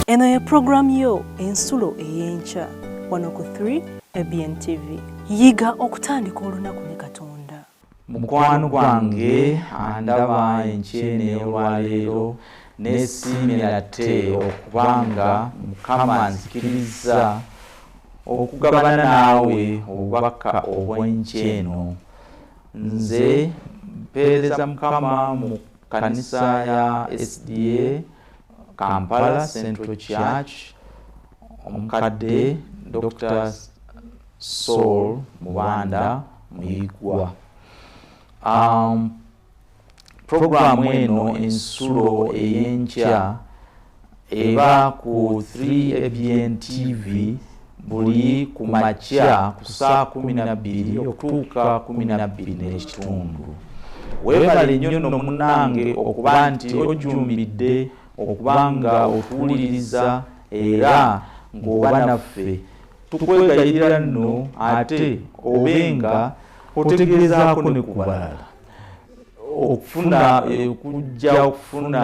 Eno ye pulogulaamu yo Ensulo ey'Enkya wano ku 3 ABN TV. Yiga okutandika olunaku ne Katonda. Mukwano gwange andaba enkya eno ey'olwaleero, neesiimye nate okuba nga Mukama anzikirizza okugabana naawe obubaka obw'enkya eno. Nze mpeereza Mukama mu kkanisa ya SDA Kampala Central Church, omukadde Dr. Saul Mubanda Muyigwa. Programu eno Ensulo ey'Enkya eba ku 3 ABN TV buli ku makya ku saa 12 okutuuka 12 n'ekitundu. Weebale nnyo nno munnange okuba nti ojjumbidde okuba nga otuwuliriza era ng'oba naffe. Tukwegayirira nno ate obe nga otegeezaako ne ku balala okufuna okujja okufuna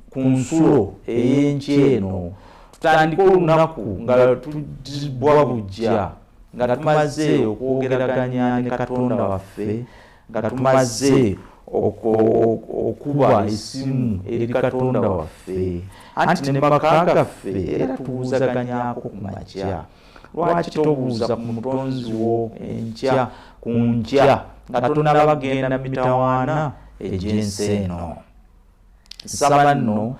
ku nsulo ey'enkya eno. Tutandike olunaku nga tuddibwa buggya, nga tumaze okwogeraganya ne Katonda waffe, nga tumaze okuba esimu eri Katonda waffe. Anti ne maka gaffe era tubuuzaganyako ku makya. Lwaki tobuuza ku mutonzi wo enkya ku nkya nga tonaba genda mitawaana egy'ensi eno? Nsaba nno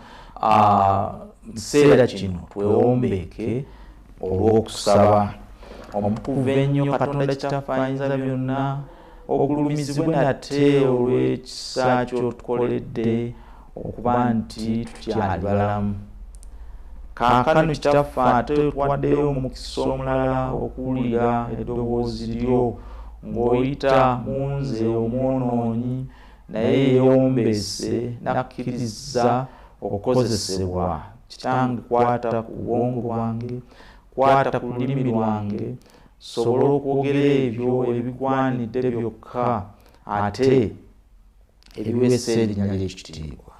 kiseera kino twewombeeke olw'okusaba. Omutukuvu ennyo Katonda Kitaffe ayinza byonna, ogulumizibwe nate olw'ekisa ky'otukoledde okuba nti tukyali balamu. Kaakano Kitaffe ate otuwaddeyo omukisa omulala okuwulira eddoboozi lyo ng'oyita mu nze omwonoonyi naye yeewombeese n'akkiriza okukozesebwa. Kitange, kwata ku bwongo bwange, kwata ku lulimi lwange, nsobole okwogera ebyo ebigwanidde byokka ate ebiweesa erinnya ly'ekitiibwa.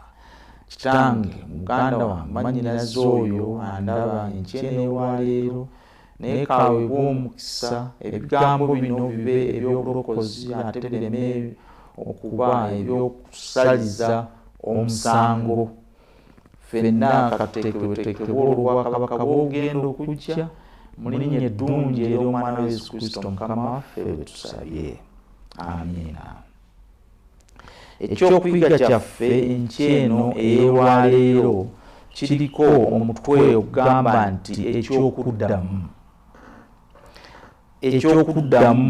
Kitange, muganda wange mwannyinaze oyo andaba enkya eno ey'olwaleero, naye k'aweebwe omukisa ebigambo bino bibe eby'obulokozi ate bireme okuba eby'okusaliza omusango. Ffenna katuteekebweteekebwe olw'obwakabaka bw'ogenda okujja mu linnya eddungi ery'Omwana wa Yesu Kristo Mukama waffe bwe tusabye. Amiina. Ekyokuyiga kyaffe enkya eno ey'olwaleero kiriko omutwe ogugamba nti ekyokuddamu. Ekyokuddamu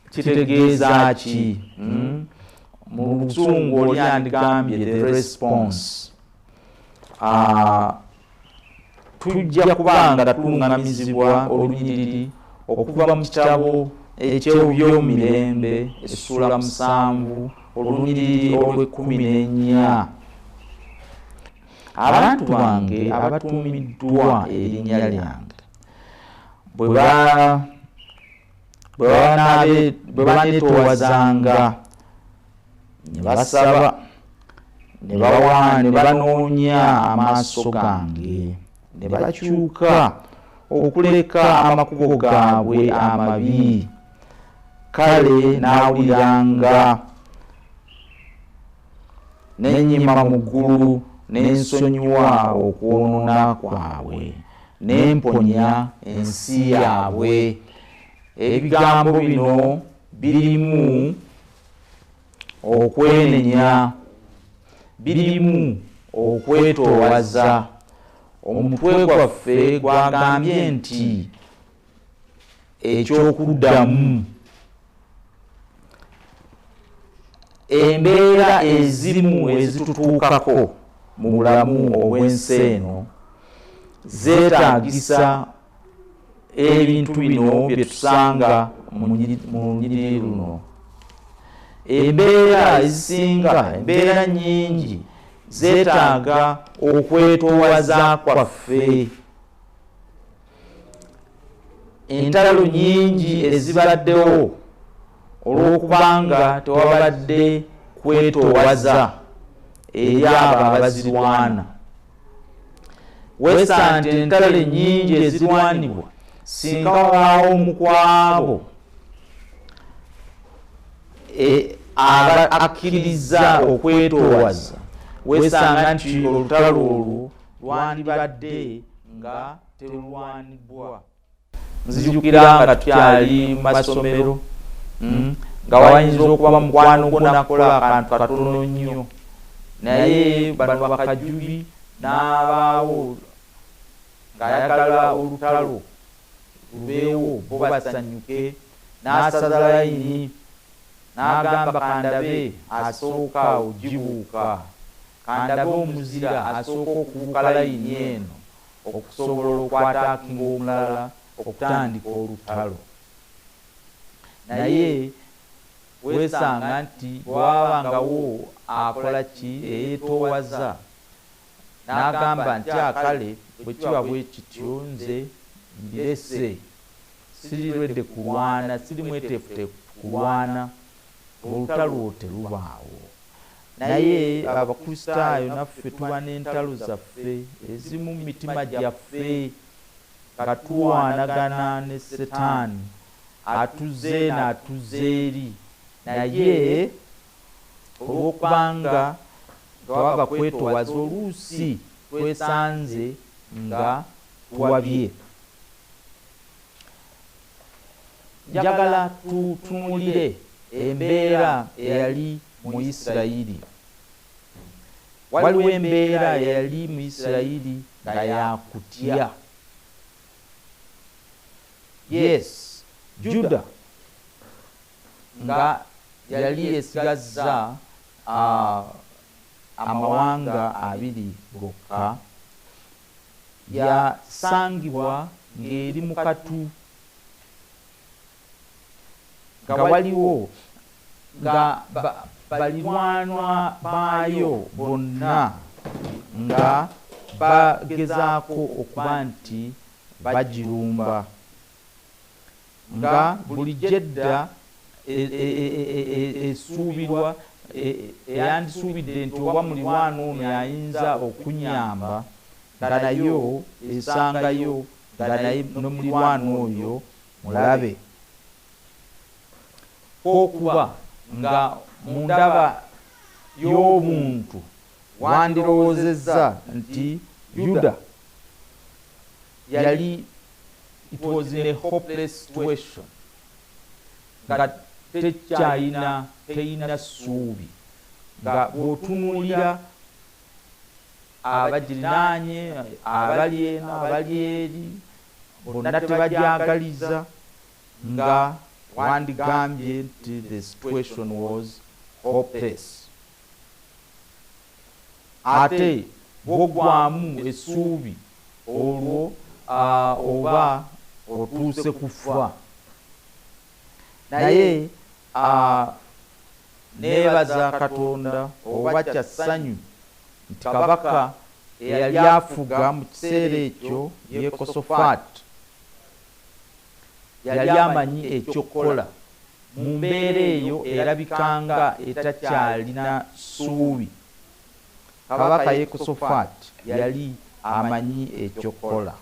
kitegeeza ki? Mu Luzungu oli andigambye the response. Tujja kuba nga tuluŋŋamizibwa olunyiriri okuva mu kitabo eky'Ebyomirembe essuula 7 olunyiriri olw'e-14. Abantu bange abatuumiddwa erinnya lyange bwe baneetoowazanga ne basaba ne banoonya amaaso gange ne bakyuka okuleka amakubo gaabwe amabi, kale naawuliranga ne nnyima mu ggulu ne nsonyiwa okwonoona kwabwe ne mponya ensi yaabwe. Ebigambo bino birimu okwenenya, birimu okwetoowaza. Omutwe gwaffe gwagambye nti ekyokuddamu. Embeera ezimu ezitutuukako mu bulamu obw'ensi eno zeetaagisa ebintu bino bye tusanga mu lunyiriri luno. Embeera ezisinga, embeera nnyingi zeetaaga okwetoowaza kwaffe. Entalo nnyingi ezibaddewo olw'okubanga tewabadde kwetoowaza eri abo abazirwana. Weesanga nti entalo ennyingi ezirwanibwa singa wabaawo omu ku abo e, aba akkiriza okwetoowaza, weesanga nti olutalo olwo lwandibadde nga terulwanibwa. Nzijukira nga tukyali mu masomero nga wayinza okuba mukwano gwo nakola akantu katono nnyo, naye bano bakajubi n'abaawo ng'ayagala olutalo lubeewo bo basanyuke, n'asaza layini n'agamba kandabe asooka ogibuuka, kandabe omuzira asooka okubuuka layini eno okusobola okwataakinga omulala okutandika olutalo. Naye weesanga nti bwewabangawo akola ki eyeetoowaza n'agamba nti akale bwe kiba bwe kityo nze mbirese, siri ready kulwana, siri mweteefuteefu kulwana, olutalo telubaawo. Naye Abakristaayo naffe tuba n'entalo zaffe ezimu mu mitima gyaffe nga tulwanagana ne Setaani atuzza eno atuzza eri, naye olw'okubanga tewaba kwetoowaza oluusi twesanze nga tuwabye. Njagala tutunuulire embeera eyali mu Isirayiri. Waliwo embeera eyali mu Isirayiri nga ya kutya. Yes, Juda nga yali esigazza amawanga abiri gokka, yasangibwa ng'eri mu katu, nga waliwo nga balirwanwa baayo bonna nga bagezaako okuba nti bagirumba, nga bulijjo edda esuubirwa eyandisuubidde nti oba mulirwana ono y'ayinza okunnyamba, nga nayo esangayo nga naye ne mulirwana oyo mulabe. Kwokuba nga mu ndaba y'obuntu wandirowoozezza nti Yuda yali it was in a hopeless situation, nga tekyalina teyina ssuubi, nga bw'otunuulira abagirinaanye abali eno abali eri bonna tebagyagaliza, nga wandigambye nti the situation was hopeless. Ate bw'oggwamu essuubi olwo oba otuuse kufa. Naye neebaza Katonda oba kya ssanyu nti kabaka eyali afuga mu kiseera ekyo Yekosofaati yali amanyi eky'okukola mu mbeera eyo erabika nga etakyalina ssuubi. Kabaka Yekosofaati yali amanyi eky'okukola.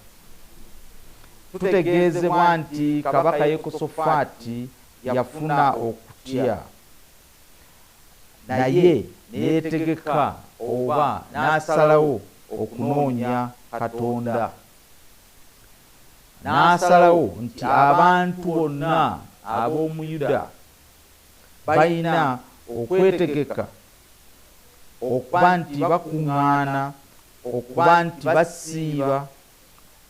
Tutegeezebwa nti kabaka Yekosofaati yafuna okutya, naye ne yeetegeka oba n'asalawo okunoonya Katonda. N'asalawo nti abantu bonna ab'omu Yuda balina okwetegeka okuba nti bakuŋŋaana, okuba nti basiiba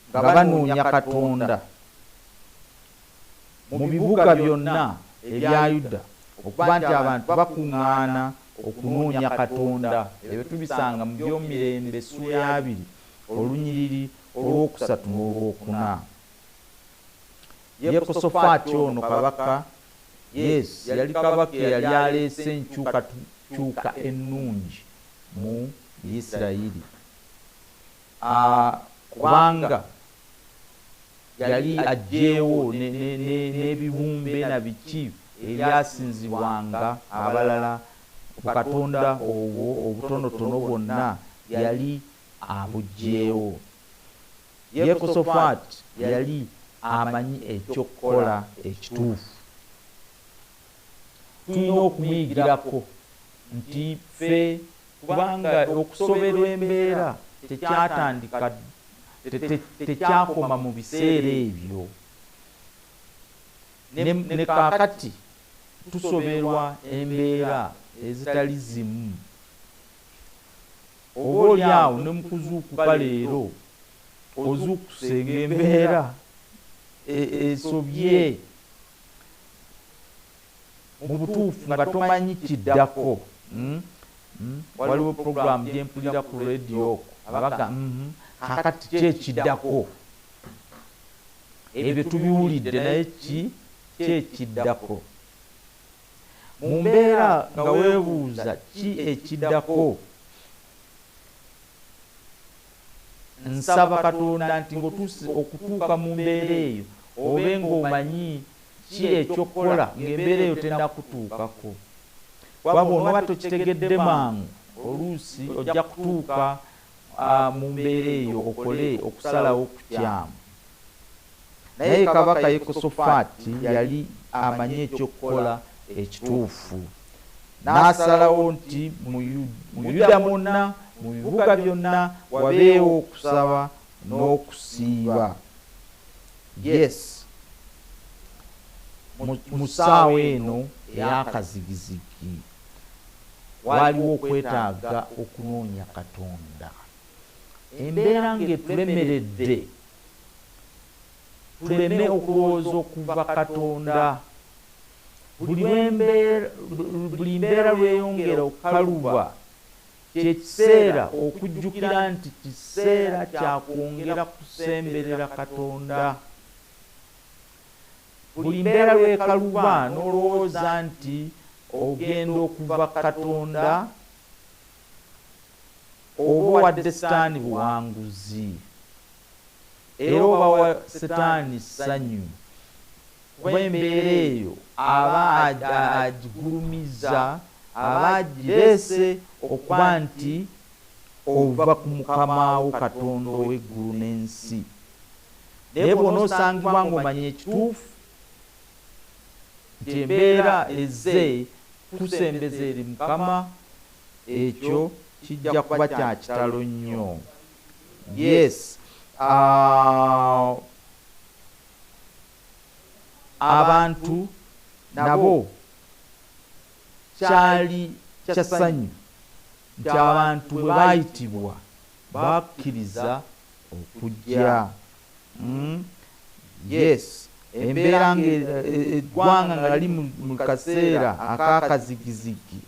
nga banoonya Katonda mu bibuga byonna ebya Yuda, okuba nti abantu bakuŋŋaana okunoonya Katonda. Ebyo tubisanga mu By'omumirembe essuula ey'abiri olunyiriri olwokusatu n'olwokuna. Yekosofaati ono kabaka, yes, yali kabaka eyali aleese enkyukakyuka ennungi mu Isirayiri, kubanga yali aggyeewo n'ebibumbe na biki ebyasinzibwanga abalala, bukatonda obwo obutonotono bwonna yali abuggyeewo. Yekosofaati yali amanyi ekyokukola ekituufu. Tulina okumuyigirako nti ffe, kubanga okusoberwa embeera tekyatandika, tekyakoma mu biseera ebyo, ne kaakati tusoberwa embeera ezitali zimu. Oba oli awo ne mu kuzuukuka leero ozuukuse ng'embeera esobye mu butuufu nga tomanyi kiddako. Waliwo puroguramu gye mpulira ku rediyo okwo abaga kaakati ki ekiddako? Ebyo tubiwulidde, naye ki ekiddako? Mu mbeera nga weebuuza ki ekiddako, nsaba Katonda nti ng'otuuse okutuuka mu mbeera eyo obe ng'omanyi ki ekyokukola ng'embeera eyo tennakutuukako. Kuba bw'onooba tokitegedde mangu, oluusi ojja kutuuka mu mbeera eyo okole okusalawo okukyamu. Naye kabaka Yekosofaati yali amanyi ekyokukola ekituufu, n'asalawo nti mu Yuda mwonna, mu bibuga byonna wabeewo okusaba n'okusiiba. Yes, mu ssaawa eno ey'akazigizigi waaliwo okwetaaga okunoonya Katonda. Embeera ng'etulemeredde, tuleme okulowooza okuva Katonda. Buli mbeera lweyongera okukaluba, kye kiseera okujjukira nti kiseera kya kwongera kusemberera Katonda. Buli mbeera lwekaluba n'olowooza nti ogenda okuva Katonda, oba owadde Sitaani buwanguzi, era oba wa Sitaani ssanyu, kuba embeera eyo aba agigulumiza, aba agireese okuba nti ova ku Mukama wo Katonda ow'eggulu n'ensi. Naye bw'onoosangibwa ng'omanyi ekituufu nti embeera ezze kusembeza eri Mukama, ekyo kijja kuba kya kitalo nnyo. Yes, abantu nabo kyali kya ssanyu nti abantu bwe baayitibwa bakkiriza okujja. Yes, embeera ng'eggwanga nga li mu kaseera ak'akazigizigi,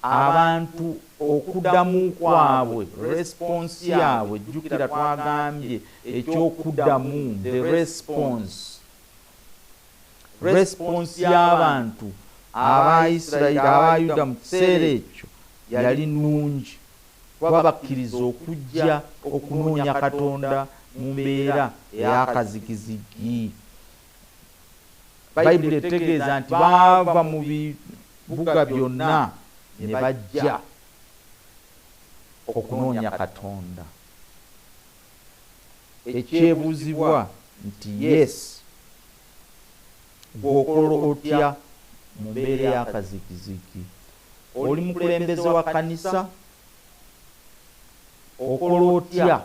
abantu okuddamu kwabwe, response yaabwe, jjukira twagambye ekyokuddamu, the response, response y'abantu aba Isirayiri, aba Yuda mu kiseera ekyo yali nnungi, kuba bakkiriza okujja okunoonya Katonda mu mbeera ey'akazigizigi. Bayibuli etegeeza nti baava mu bibuga byonna ne bajja okunoonya Katonda. Ekyebuuzibwa nti yes, gw'okola otya mu mbeera ey'akazigizigi? Oli mukulembeze wa kkanisa, okola otya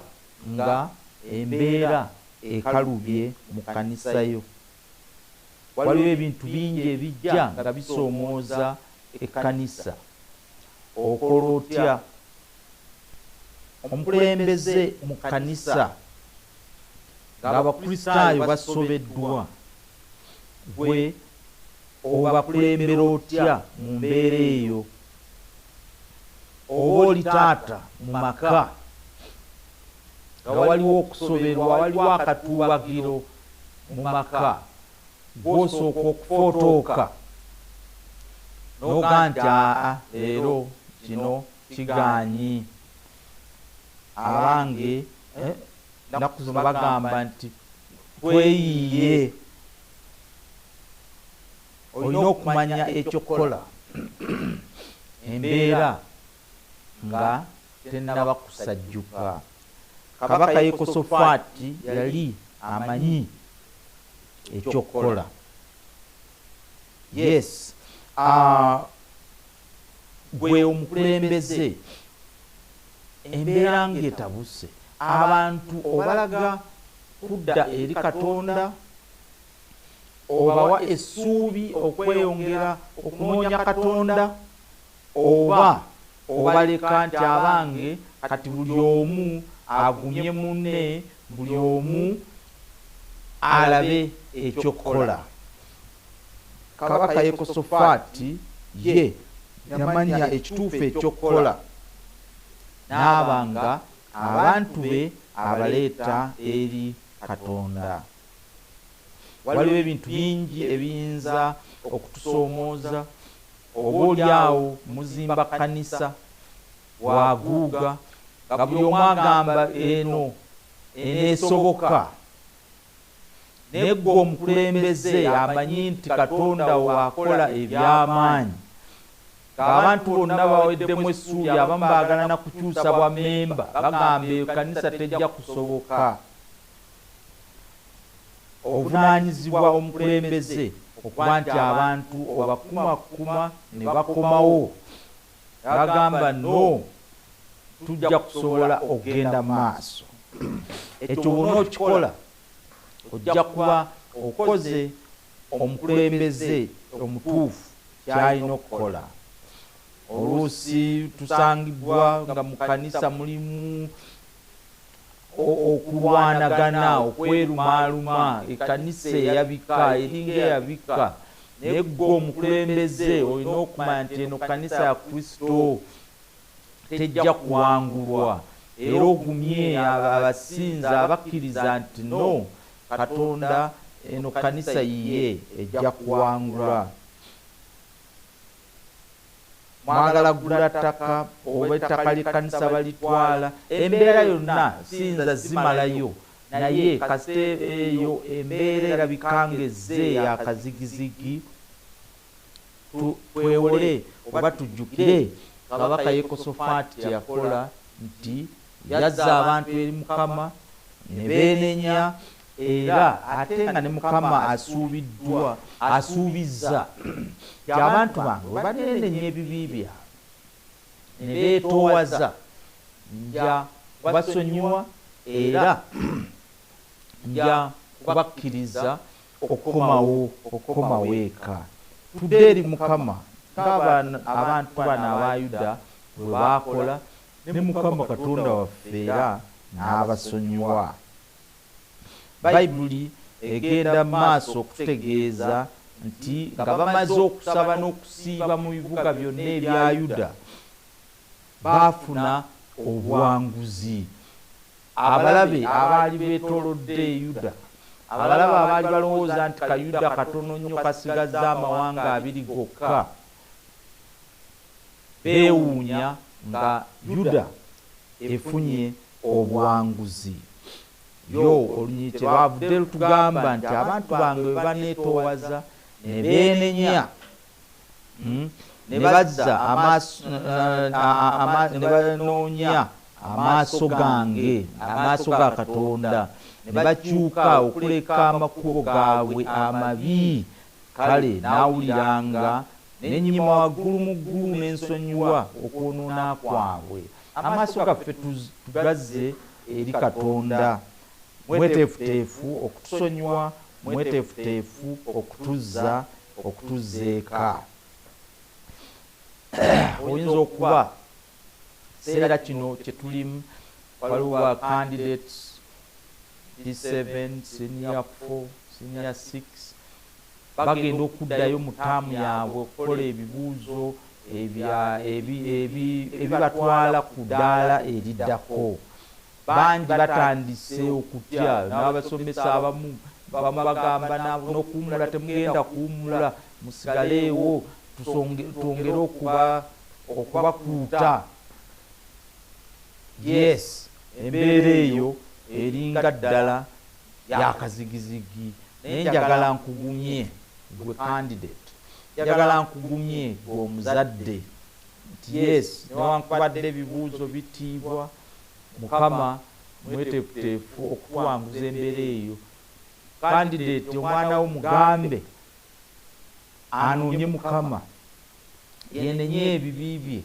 nga embeera ekalubye mu kkanisa yo? Waliwo ebintu bingi ebijja nga bisoomooza ekkanisa, okola otya? Omukulembeze mu kkanisa ng'Abakristaayo basobeddwa, gwe obakulembera otya mu mbeera eyo? Oba oli taata mu maka nga waliwo okusoberwa, waliwo akatuubagiro mu maka, gw'osooka okufootooka n'ogaa nti aa leero kino kigaanyi. Abange ennaku zino bagamba nti tweyiiye. Olina okumanya ekyokukola embeera nga tennaba kusajjuka. Kabaka Yekosofaati yali amanyi ekyokukola. Yes, gwe omukulembeze, embeera ng'etabuse, abantu obalaga kudda eri Katonda, obawa essuubi okweyongera okunoonya Katonda, oba obaleka nti abange kati buli omu agumye munne, buli omu alabe ekyokukola. Kabaka Yekosofaati ye yamanya ekituufu ekyokukola, n'aba nga abantu be abaleeta eri Katonda. Waliwo ebintu bingi ebiyinza okutusoomooza. Oba oli awo muzimba kkanisa waguuga nga buli omu agamba eno eneesoboka, naye ggwe omukulembeze amanyi nti Katonda waakola eby'amaanyi, ng'abantu bonna baweddemu essuubi, abamu baagala na kukyusa bwa mmemba, bagamba ekkanisa tejja kusoboka. Ovunaanyizibwa omukulembeze okuba nti abantu obakumakuma ne bakomawo, bagamba no, tujja kusobola okugenda mu maaso. Ekyo bw'onookikola ojja kuba okoze omukulembeze omutuufu ky'alina okukola. Oluusi tusangibwa nga mu kkanisa mulimu okulwanagana, okwerumaaluma, ekkanisa eyabika eringa eyabika, naye ggwe omukulembeze olina okumanya nti eno kkanisa ya Kristo, tejja kuwangulwa, era ogumye abasinza abakkiriza nti no, Katonda eno kkanisa yiye ejja kuwangula. Mwagala kugula ttaka oba ettaka ly'ekkanisa balitwala, embeera yonna siyinza zimalayo, naye kasita eyo embeera erabika ng'ezze yakazigizigi, twewole oba tujjukire Kabaka Yekosofaati kye yakola, nti yazza abantu eri Mukama ne beenenya, era ate nga ne Mukama asuubiddwa asuubizza nti abantu bange bwe baneenenya ebibi byabwe ne beetoowaza, nja kubasonyiwa era nja kubakkiriza okukomawo eka. Tudde eri Mukama ng'abantu bano aba Yuda bwe baakola, ne Mukama Katonda waffe era n'abasonyiwa. Bayibuli egenda mu maaso okututegeeza nti nga bamaze okusaba n'okusiiba mu bibuga byonna ebya Yuda, baafuna obuwanguzi. Abalabe abaali beetoolodde Yuda, abalabe abaali balowooza nti Kayuda katono nnyo kasigazza amawanga abiri gokka, beewuunya nga Yuda efunye obuwanguzi. Yo olunyiriri kye lwavudde lutugamba nti abantu bange bwe baneetoowaza ne beenenya, ne bazza amaaso, ne banoonya amaaso gange, amaaso ga Katonda, ne bakyuka okuleka amakubo gaabwe amabi, kale naawuliranga ne nnyima waggulu mu ggulu ne nsonyiwa okwonoona kwabwe. Amaaso gaffe tugazze eri Katonda, mweteefuteefu okutusonyiwa, mweteefuteefu okutuzza eka. Oyinza okuba kiseera kino kye tulimu waliwo ba candidates P7, senior 4, senior 6 bagenda okuddayo mu ttaamu yaabwe okukola ebibuuzo ebibatwala ku ddaala eriddako. Bangi batandise okutya, n'abasomesa abamu bagamba n'okuwummula temugenda kuwummula, musigaleewo twongere okubakuuta. Yes, embeera eyo eringa ddala yakazigizigi, naye njagala nkugumye gwe candidate, njagala nkugumye gwe omuzadde nti yes, newankubadde ebibuuzo bitiibwa, Mukama Mweteefuteefu okutuwanguza embeera eyo. Candidate, omwana wo mugambe anoonye Mukama, yenenye ebibi bye,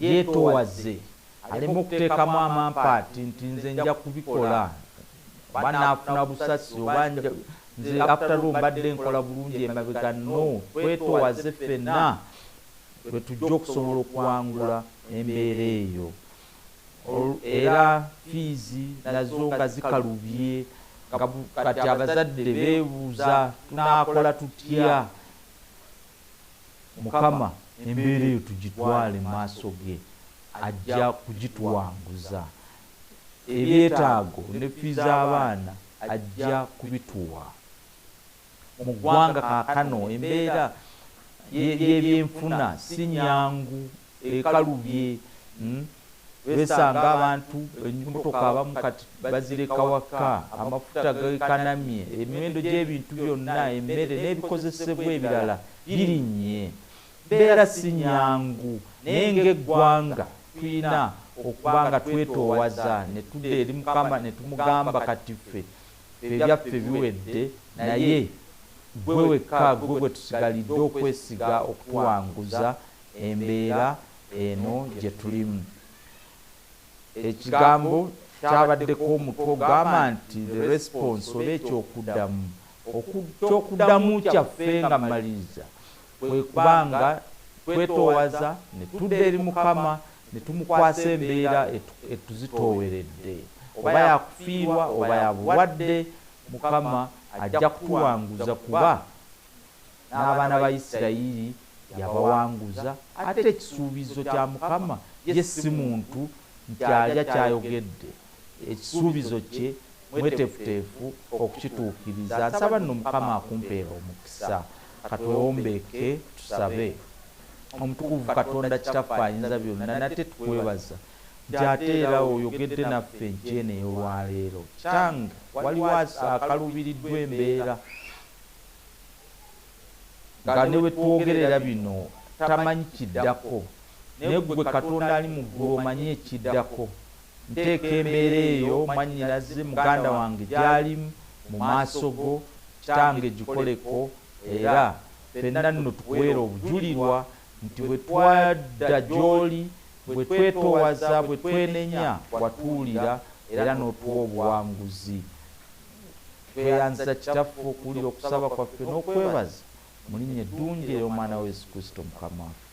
yeetoowaze, aleme okuteekamu amampaati nti nze nja kubikola oba naafuna busasi oba nze after all mbadde nkola bulungi emabega. No, twetoowaze ffenna bwe tujja okusobola okuwangula embeera eyo. Era fiizi nazo nga zikalubye, nga kati abazadde beebuuza tunaakola tutya. Mukama embeera eyo tugitwale mu maaso ge, ajja kugituwanguza. Ebyetaago ne fiizi z'abaana ajja kubituwa. Mu ggwanga kaakano embeera y'ebyenfuna si nyangu, ekalubye. Wesanga abantu emmotoka abamu kati bazireka waka, amafuta gekanamye, emiwendo gy'ebintu byonna, emmere n'ebikozesebwa ebirala birinnye. Mbeera si nyangu, naye ng'eggwanga tulina okuba nga twetoowaza ne tudda eri Mukama ne tumugamba kati ffe ebyaffe biwedde, naye gwe wekka gwe gwe tusigalidde okwesiga okutuwanguza embeera eno gye tulimu. Ekigambo kyabaddeko omutwe ogamba nti the response oba ekyokuddamu. Ekyokuddamu kyaffe nga mmaliriza kwe kubanga twetoowaza ne tudda eri Mukama ne tumukwasa embeera etuzitooweredde, oba yakufiirwa oba ya bulwadde, Mukama ajja kutuwanguza kuba n'abaana ba Isirayiri yabawanguza. Ate ekisuubizo kya Mukama ye si muntu nti alya kyayogedde, ekisuubizo kye mweteefuteefu okukituukiriza. Nsaba nno Mukama akumpeera omukisa. Katwewombeeke tusabe. Omutukuvu Katonda Kitaffe ayinza byonna, nate tukwebaza nti ate era oyogedde naffe enkyene ey'olwaleero. Kitange, waliwo akalubiriddwa embeera nga ne bwe twogerera bino tamanyi kiddako, naye ggwe Katonda ali mu ggulu omanyi ekiddako. Nteeka embeera eyo mwannyinaze, muganda wange gy'alimu mu maaso go. Kitange, gikoleko, era ffenna nno tukuweere obujulirwa nti bwe twadda gy'oli, bwe twetoowaza, bwe twenenya, watuwulira era n'otuwa obuwanguzi. Tweyanza Kitaffe okuwulira okusaba kwaffe n'okwebaza mu linnya eddungi ery'Omwana wa Yesu Kristo Mukama waffe.